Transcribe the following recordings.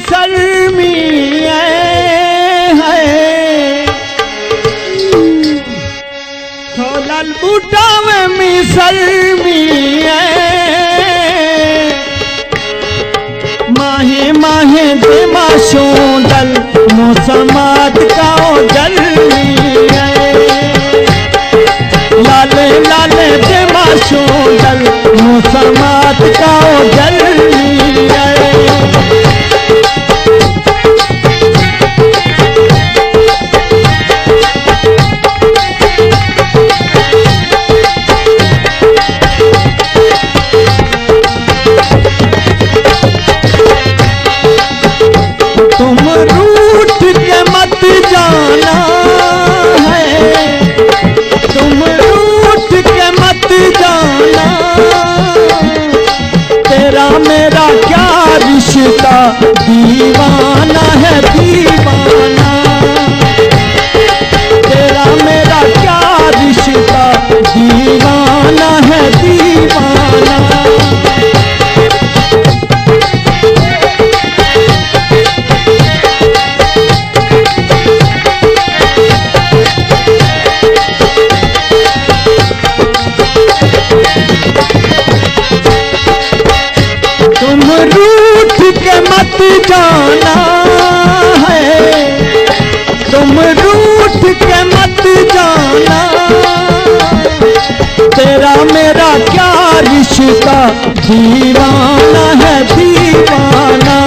سرمی اے، ہائے، تو لال بوٹاں وے می سرمی اے۔ ماہیں ماہیں دیما شوں ڈل، موسمات کا او گرمی اے۔ لالے لالے دیما شوں ڈل، موسمات کا او گرمی اے۔ تم روٹ کے مت جانا ہے، تم روٹ کے مت جانا، تیرا میرا کیا رشتہ، دیوانہ ہے دیوانہ۔ تیرا میرا کیا رشتہ، دیوانہ ہے دیوانہ۔ تم روٹ کے مت جانا ہے، تم روٹ کے مت جانا، تیرا میرا کیا رشتہ، دیوانہ ہے دیوانہ۔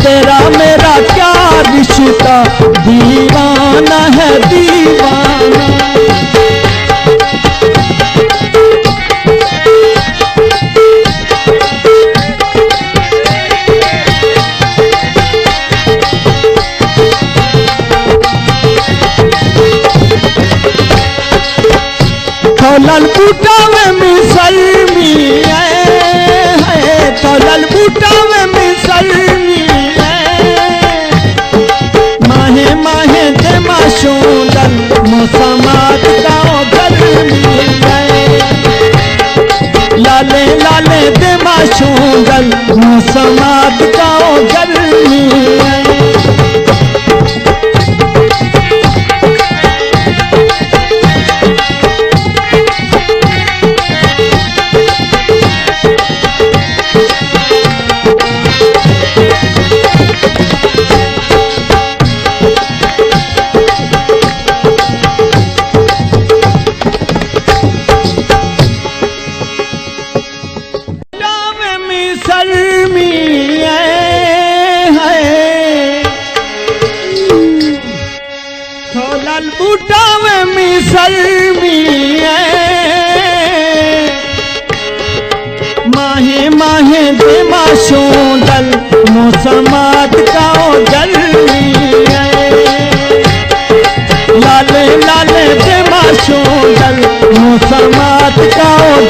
تیرا میرا کیا رشتہ، دیوانہ ہے دیوانہ۔ تو لال بوٹاں وے می سرمی اے، ہائے، تو لال بوٹاں وے می سرمی اے۔ ماہیں ماہیں دیما شوں ڈل، موسمات کا او گرمی اے۔ لالے لالے دیما شوں ڈل، موسمات کا او گرمی اے۔ بوٹاں وے می سرمی اے، ہائے، تو لال بوٹاں وے می سرمی اے۔ ماہیں ماہیں دیما شوں ڈل، موسمات کا او گرمی اے۔ لالے لالے دیما شوں ڈل، موسمات کا او